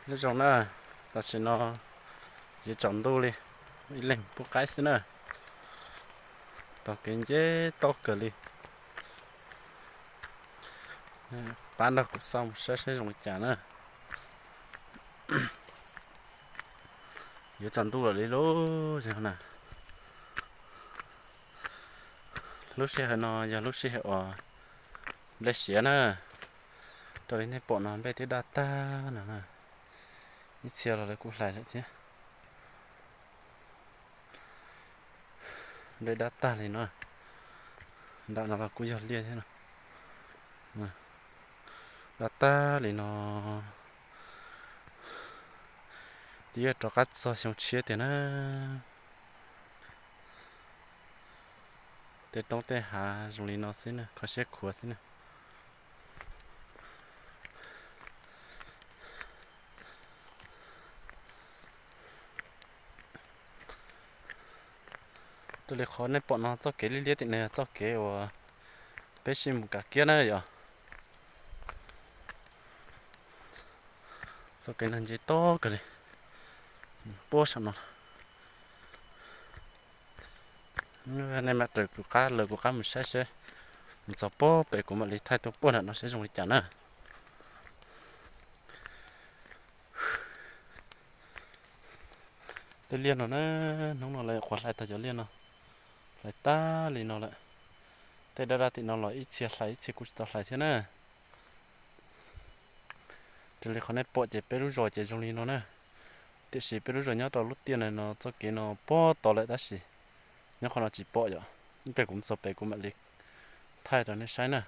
Nyob zoo na, tam sim no yuav tsaus ntuj li, ib leeg pub qaib xwb na. Taug kev nceb toj kawg li. Pab nrog kuv xauj mus saib seb zoo li cas na. Yuav tsaus ntuj lawm li lub, lub sij hawm no yog lub sij hawm uas nplej siav na. Raws li nej pom no nplej twb daj tag no na, ib txhia los lawv kuj hlais lawm thiab. Nplej daj tag li no, nram no los kuj yog liaj thiab no. Daj tag li no, twb yuav rov qab txog xyoo tshiab tiag na. Tej roob tej hav zoo li no xwb na, kho siab khuav xwb na. Raws li qhov nej pom no txoj kev liab liab tim no yog txoj kev uas peb sib mus kav kiab na yom. Txoj kev no nce toj kawg li, puag saum no. Nej mam raws kuv qab, lawv kuv qab mus saib seb, mus txog puag pem kuv mam li thaij tuaj puag nram no seb zoo li cas na. Tej liaj no na, hnub no lawv nyuam qhuav hlais tag cov liaj no, hlais tag li no lawm. Tej daj daj tim no los ib txhia hlais ib txhia kuj tsis tau hlais thiab na. Raws li qhov nej pom ces peb lub zos ces zoo li no na, tiam sis peb lub zos nyob rau lub tiaj no, txoj kev no puag tod lawm tab sis nyob qhov no tsis pom yom. Ib pliag kuv mus txog pem kuv mam li thaij rau nej saib na.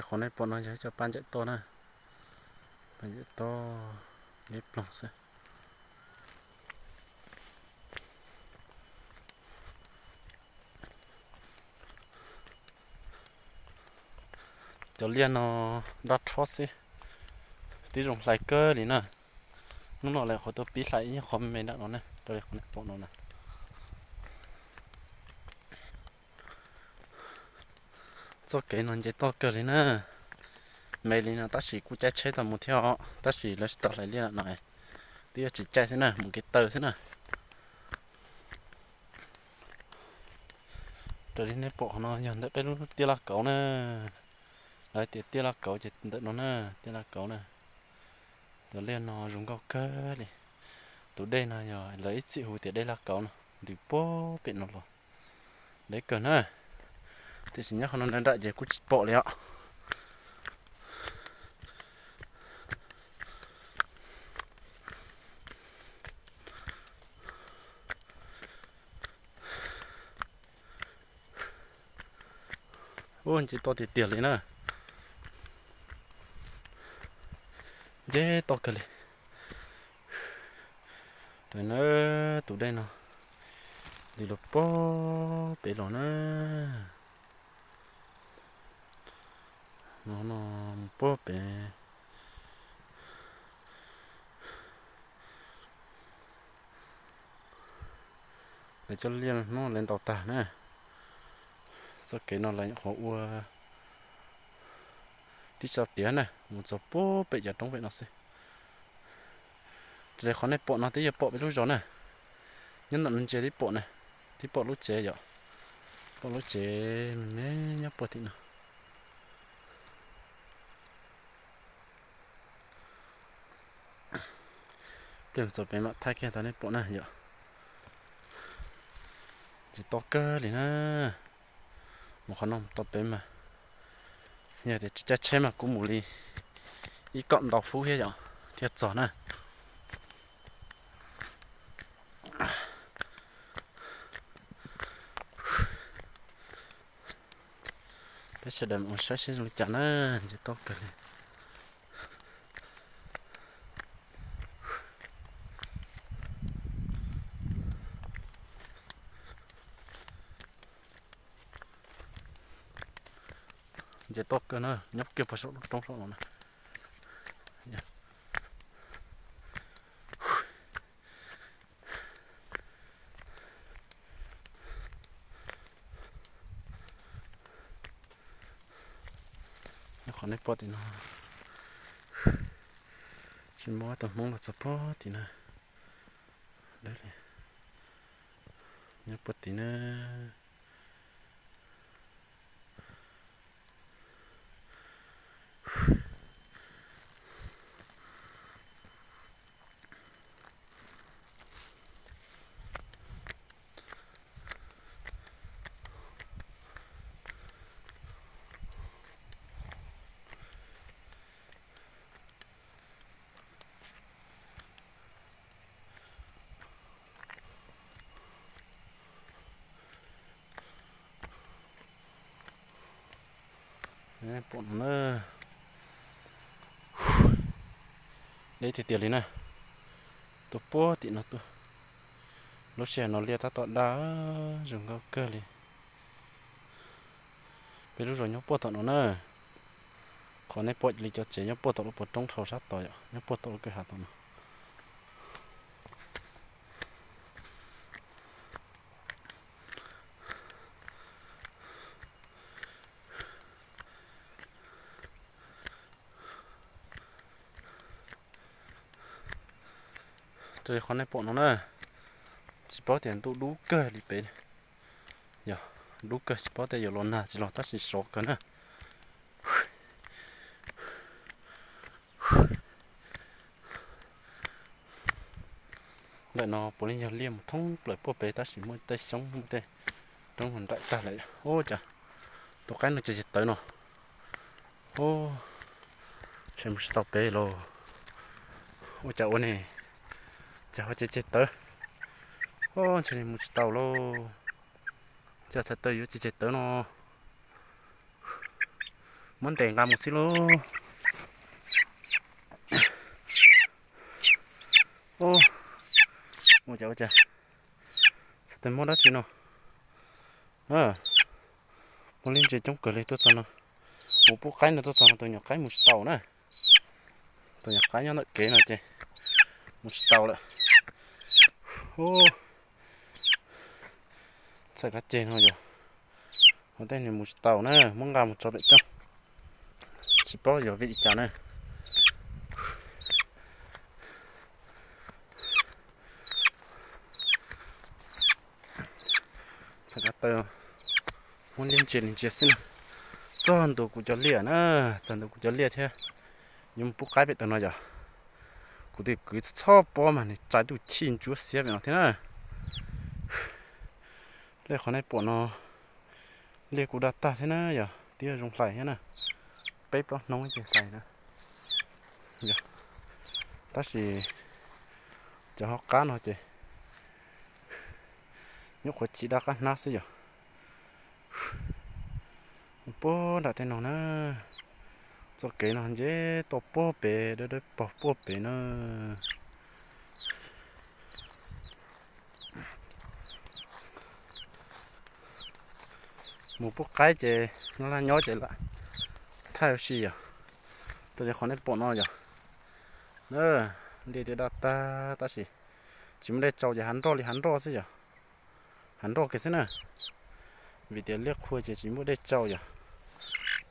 Qhov nej pom no yog ib co paj ncaim toj na, paj ncaim toj liab ploog xwb. Cov liaj no daj rhob xwb, twb zoo hlais kawg li na. Hnub no lawv qhuav tuaj pib hlais ib nyuag qhov me nram no na, raws li qhov nej pom no na. Txoj kev no nce toj kawg li na. Me li no tab sis kuj caij tsheb tau mus thiab os, tab sis lawv tsis tau hlais liaj no, twb yuav tsis caij xwb na, mus kev taw xwb na. Raws li nej pom qhov no yog ntawm peb lub tiaj laj kauv na. Lawv tias tiaj laj kauv ces ntawm no na, tiaj laj kauv na. Cov liaj no zoo nkauj kawg li. Tus dej no yog lawv ib txwm hu tias dej laj kauv no, ntws puag pem no los. Deb kawg na, tiam sis nyob qhov no nram nram ces kuj tsis pom li os. Ub, nce toj tiag tiag li na. Nce toj kawg li. Raws na, tus dej no ntws los puag pem los na. No no, mus puag pem. Lawv cov liaj no hnub lawv ntaus tag na. Txoj kev no lawv nyuam qhuav ua tib tsa tiav na, mus txog puag pem cov roob pem no xwb. Raws li qhov nej pom no twb yuav pom peb lub zos na. Nyob ntawm no ntsia twb pom na, twb pom lub tsev yom, pom lub tsev me me nyob puag tim no. Pliag txog pem mam thaij kiag tau nej pom na yom. Ces toj kawg li na. Mus qhov no tau pem mas, yog tias tsis caij tsheb mas kuj mus li ib kaum ntau fub thiab yom, thiaj txog na. Peb sawv daws mus saib seb zoo li cas na, nce toj kawg li. Nce toj kawg na, nyob kiag puag saum lub roob saum no na. Nej pom tim no, tsis muaj tus hmoob los txog puag tim na. Dawb li, nyob puag tim na. Pom no na, deb tiag tiag li na. Tuaj puag tim no tuaj, lub sij hawm no liaj tab tom daj, zoo nkauj kawg li. Peb lub zos nyob puag tom no na. Qhov nej pom li cov tsev nyob puag tom lub pob roob dhau sab tod yom, nyob puag tom lub kwj ha tom no. Raws li qhov nej pom no na, tsis paub tias ntuj dub kawg li pem. Yog, dub kawg tsis paub tias yuav los nag tsis los tab sis sov kawg na. Ntawm no puav leej yog liaj mus thoob plaws puag pem tab sis muaj tej xyoob muaj tej roob nraim tag lawm. Ua cas tus qaib no ces tawv no. Ub, ntshe mus tsis tau pem lauj. Ua cas ua ne, cas ho ces ces tawv. Ub, ntshe mus tsis tau lauj. Cas txhais tawv yuav ces ces tawv no. Muab ntes nqa mus xwb lauj. Ub, ua cas ua cas txhais tawv mob dab tsi no. Muaj lub ntses coob kawg li tuaj txog no. Mus pub qaib no tuaj txog no tus nyuam qaib mus tsis tau na. Tus nyuam qaib nyob ntawm kev no ces mus tsis tau lawm. Ub, txhais kab ceg no yog, ua tej nws mus tsis tau na, muab nqa mus tso pem tsooj. Tsis paub yog vim li cas na. Txhais kab taw, muab liab ntsia li ntsia xwb na. Txog ntua kuv cov liaj na, txog ntua kuv cov liaj thiab. Yuav mus pub qaib pem tau no yom. Kuv twb kwv txhob pob mas nws tsa ntuj chim ntsuab xiab pem no thiab na. Liaj qhov nej pom no, liaj kuj daj tag thiab na yom, twb yog zoo hlais thiab na. Peb plaub hnub ces hlais na. Tab sis cov hauv qab no ces nyuam qhuav chim daj qab hnab xwb yom. Puag nram tej no na, txoj kev no nce tuaj puag pem dawb dawb paug puag pem na. Mus pub qaib ces nyob laj nyob ces lam thaij ua si yom. Rau cov qhov nej pom no yom, liaj twb daj tag tab sis tsis muaj dej tsau ces hav nroj li hav nroj xwb yom. Hav nroj kiag xwb na, vim tias liaj qhua ces tsis muaj dej tsau yom.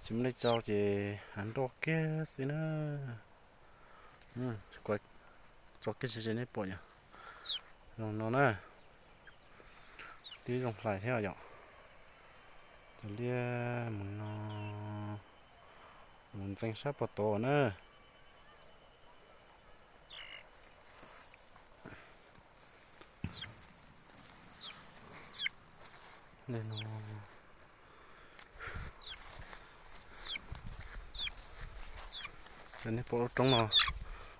Tsis muaj dej tsau ces hav nroj kiag xwb na. Tso kiag ze ze nej pom yom. Zoo no na, twb zoo hlais thiab yom. Cov liaj mus no, mus ntxeev sab puag tod na. Nej pom lub roob no,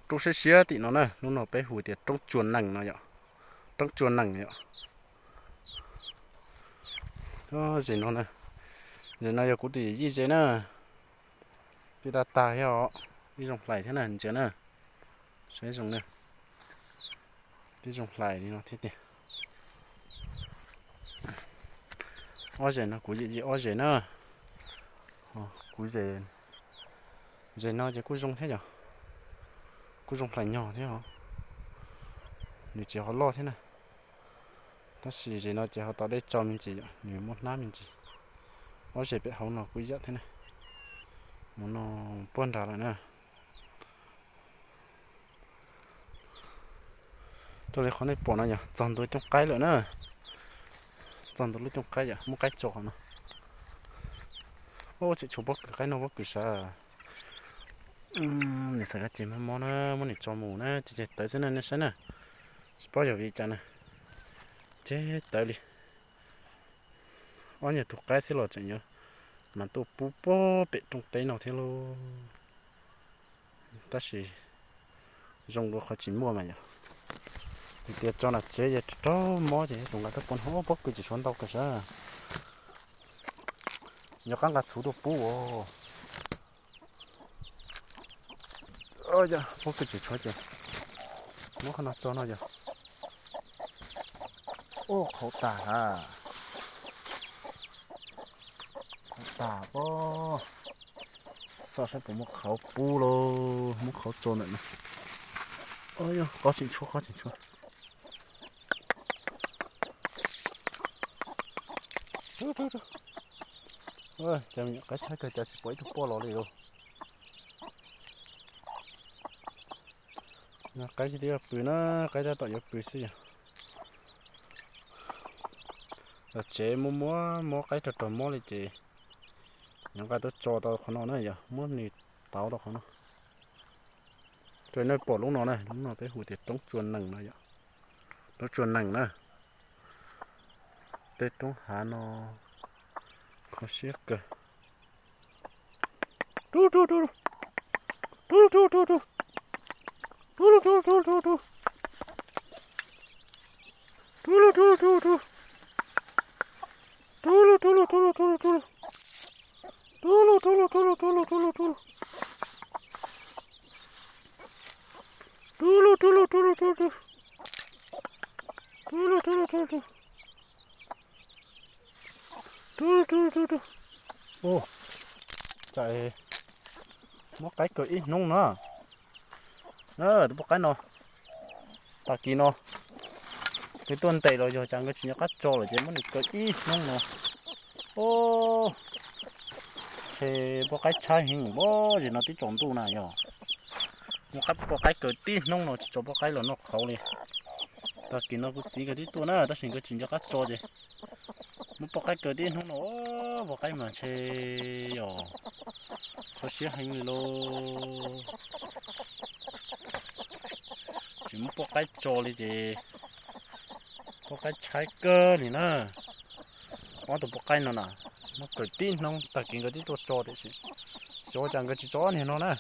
roob siab siab tim no na, lub no peb hu tias roob tsua nees no yom, roob tsua nees yom. Zem no, zem no yog kuv tus yij ze na, twb daj tag thiab os, ib zoo hlais thiab na ntsia na, saib zoo na, twb zoo hlais li no thiab tiag. Ob zem no kuv yij ze ob zem na, kuv zem, zem no ces kuj zoo thiab yom, kuj zoo hlais nyog thiab os, nws tsis ho loj thiab na. Tab sis zem no ces ho tau dej tsau me ntsis yom, nws muaj hnab me ntsis. Ob zem pem hauv no kuj ib yam thiab na. Mus no puag nrad lawm na. Raws li qhov nej pom no yog txog ntua cooj qaib lawm na. Txog ntua lub cooj qaib yom, muab qaib tso qhov no. Ub, tseem tshuav pob kws qaib noj pob kws sav. Nws xav koj ces mob mob na, muab nws tso mus na, ces ces tawv xwb na nej saib na. Tsis paub yog vim cas na, ces tawv li. Ob nyuag tus qaib xwb los tseem yuav mas tuaj pub puag pem rooj teb no thiab lauj. Tab sis zoo dua qhov tsis muaj mas yog tias tso nram tsev ces raug mob ces tus nqa tuaj pub no, pob kws tseem tshuav ntau kawg sav. Tsis nco qab nqa txhuv tuaj pub os. Pob kws tseem tshuav ces muab qhov no tso no yog. Ub, qhauv tag ha. Qhauv tag pob. Xauj saib puas muaj qhauv pub lauj, muab qhauv tso ntawm no. Ub, yog qhov tseem tshuav, qhov tseem tshuav. Cas me nyuam qaib tshaib kawg cas tsis pom ib tug poj los li lauj. Qaib tsis tau yuav pw na, qaib tab tom yuav pw xwb yog. Los tsev muab muab mob qaib rog rog mob li ces nyob nqa tuaj tso tau qhov no na yog, muab nws tauv tau qhov no. Rau nej pom lub no na, lub no peb hu tias roob tsua nees no yom. Roob tsua nees na. Tej roob hav no kho siab kawg. Rub rub rub rub. Rub rub rub rub. Rub rub rub rub rub. Rub lug rub lug rub lug rub. Rub lug rub lug rub lug rub lug rub lug. Rub lug rub lug rub lug rub lug rub lug rub lug. Rub lug rub lug rub lug rub lug. Rub lug rub lug rub lug. Rub lug rub lug rub lug. Ub, cas muab qaib kaw ib hnub no. Tus poj qaib no, tag kis no nws tuaj ntes los yog cas nkawd tsis nco qab tso lawm ces muab nws kaw ib hnub no. Ub, ntshe poj qaib tshaib heev, pom zim no twb tsaus ntuj na yog. Muab poj qaib kaw tib hnub no tsis tso poj qaib los noj qhauv li. Tag kis no kuv txiv nkawd twb tuaj na tab sis nkawd tsis nco qab tso ces muab poj qaib kaw tib hnub no, poj qaib mas ntshe yog kho siab heev li lauj. Tsis muab poj qaib tso li ces poj qaib tshaib kawg li na. Ob tug poj qaib no na, muab kaw tib hnub tag kis nkawd twb tuaj tso tiam sis xyov ua cas nkawd tsis tso ob niag no na.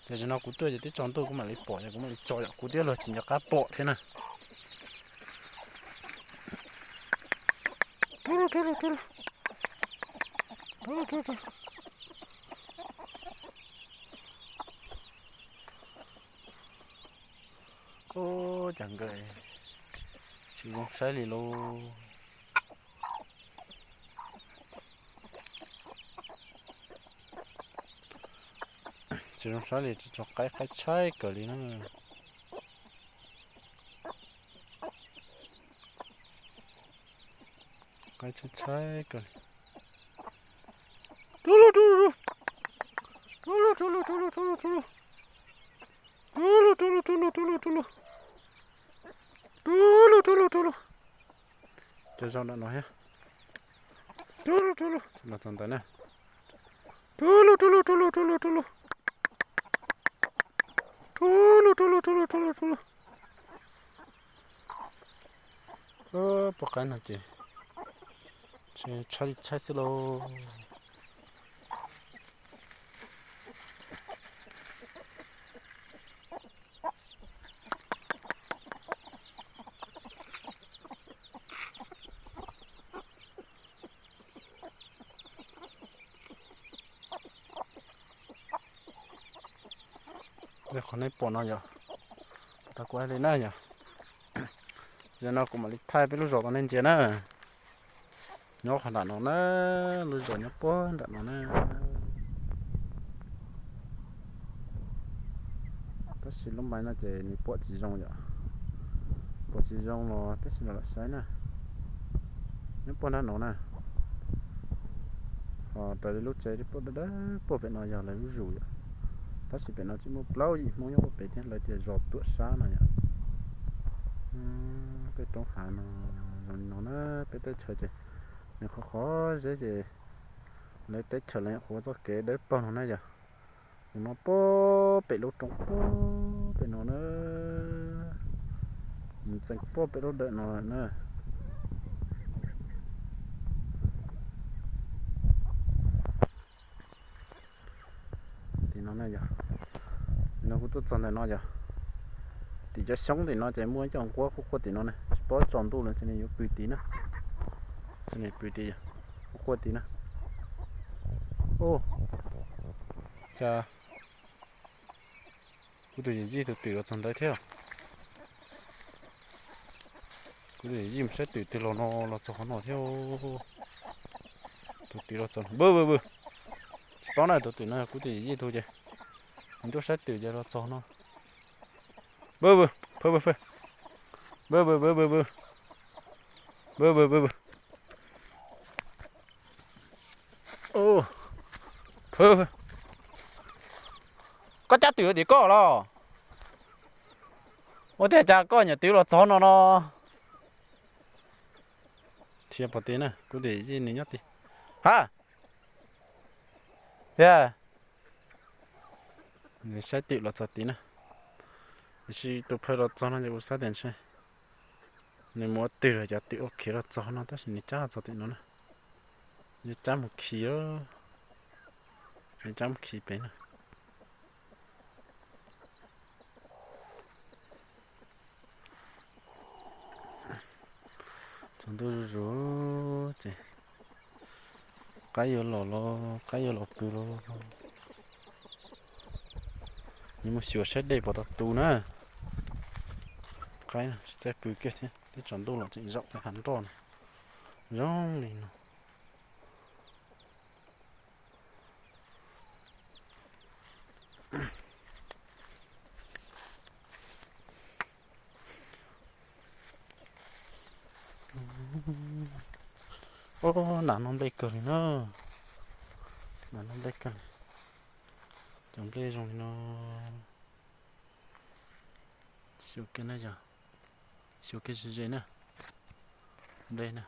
Ces zaum no kuv tuaj ces twb tsaus ntuj kuv mam li pom ces kuv mam li tso yom, kuv thiab luag tsis nco qab pom thiab na. Ub, cas nkawd tsis zoo saib li lauj. Tsis zoo saib li, tsis tso qaib, qaib tshaib kawg li na. Qaib tshaib tshaib kawg li. Rub lug rub lug rub. Rub lug rub lug rub lug rub lug rub lug. Rub lug rub lug rub lug rub lug rub lug. Rub lug rub lug rub lug. Cov zoo nram no thiab. Rub lug rub lug los txog ntawd na. Rub lug rub lug rub lug rub lug rub lug. Rub lug rub lug rub lug rub lug rub lug. Poj qaib no ces tshaib li tshaib xwb lauj. Qhov nej pom no yog, tau kuv hais li na yog, yog no kuv mam li thaij peb lub zos rau nej ntsia na. Nyob qhov nram no na, lub zos nyob puag nram no na. Tab sis lub maiv no ces nws pom tsis zoo yom, pom tsis zoo los tab sis los lam saib na. Nyob puag nram no na. Raws li lub tsev puag dawb dawb puag pem no yog lawv lub zos yom. Tab sis pem no tsis muaj plaub yim Hmoob nyob puag pem thiab, lawv tias zos Tuam Sab no yom. Tej roob hav no zoo li no na, peb teb chaws ces nws qhov qhov zeb ces lawv teb chaws lawv nyuam qhuav txoj kev dawb paug no na yom. Mus no puag pem lub roob puag pem no na, mus txees puag pem lub dawm no na. Tim no na yog, no kuv tuaj txog ntawm no yog tim cov xyoob tim no ces muaj cov nquab quaj quaj tim no na, tsis paub tsaus ntuj lawm ces nws yuav pw tid na. Ces nws pw tid, quaj quaj tid na. Ua cas kuv tus yawm yij tus twm los txog ntawd thiab. Kuv tus yawm yij mus saib twm twg los no, los txog qhov no thiab. Tus twm los txog, bw bw bw. Tsis paub na, tus twm no kuv tus yawm yij tus ces nws tuaj saib twm ces los txog no. Bw bw, pw bw pw. Bw bw bw bw bw. Bw bw bw bw. Pw. Koj cab twm los tim koj los? Ua tiag cas koj nyuam twv los txog no no? Thiab pom tid na, kuv tus yij nws nyob tid. Ha. Thiab nws saib twm los txog tid na. Tiam sis tus phaw los txog no ces kuv xav tias ntshe nws mus ua twg lawm cov twm ua khiv los txog no, tab sis nws cab los txog tim no na. Yuav cab mus khi, yuav cab mus khi pem na. Tsaus ntuj zuj zus ces qaib yuav los los, qaib yuav los pw los. Nws mus xyuas saib dej puas tau tu na. Qaib tsis txawj pw kiag thiab, twb tsaus ntuj los tseem zaum hav nroj no zoo li no. Ub, nam no nplej kawg li na. Nam no nplej kawg li. Cov nplej zoo li no. Xyuas kiag na yog, xyuas kiag ze ze na. Nplej na.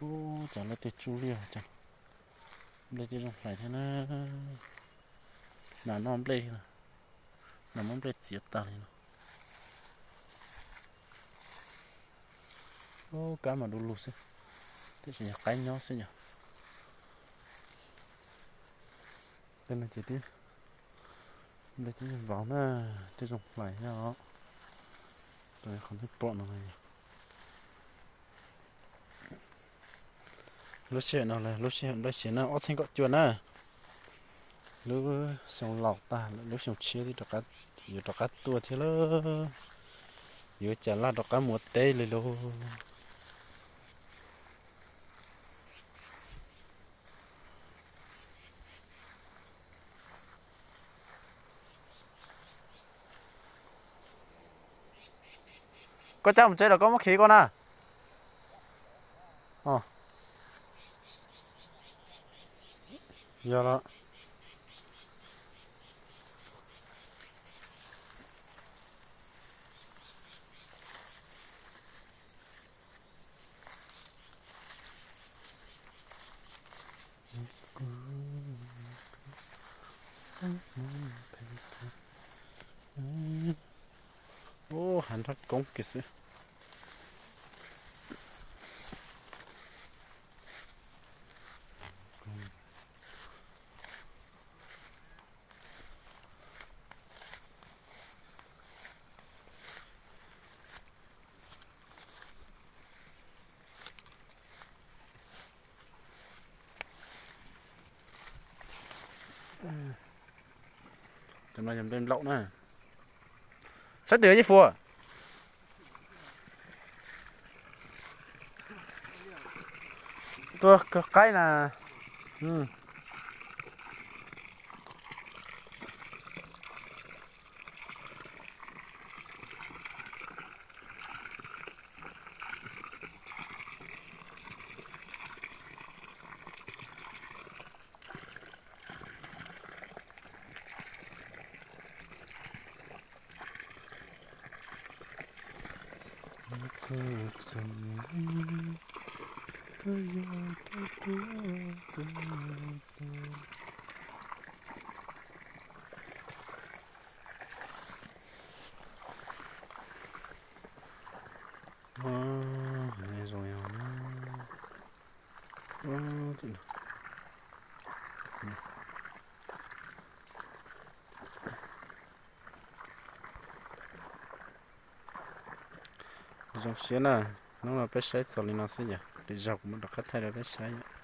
Ub, cas lawv tej tsuj liaj cas nplej tej zoo hlais thiab na. Nam no nplej, nam muab nplej txiav tag li no. Ub, kab mas du lug xwb, tab sis yog qaib nyob xwb yog. Tej no ces twb, nplej twb vauv na, twb zoo hlais thiab os. Rau qhov twb pom no yog. Lub sij hawm no lawm, lub sij hawm nplej siav na, ob txhiab kaum cuaj na. Lub xyoo laus tag lawm, lub xyoo tshiab twb yuav rov qab tuaj thiab lauj. Yuav cas laj rov qab mus ua teb li lauj. Koj cab mus tsev los koj muab khi koj na. Yog los. Ub, hav nrab koob kiag xwb. Cov no yog nplej nplaum na. Saib twm yej fuas. Tuaj kawg qaib na. Txog koj yog tus kuv tus. Zoo yog zoo siab na. Hnub no peb saib txog li no xwb yom, lwm zaug kuv mam rov qab thaij rau peb saib yom.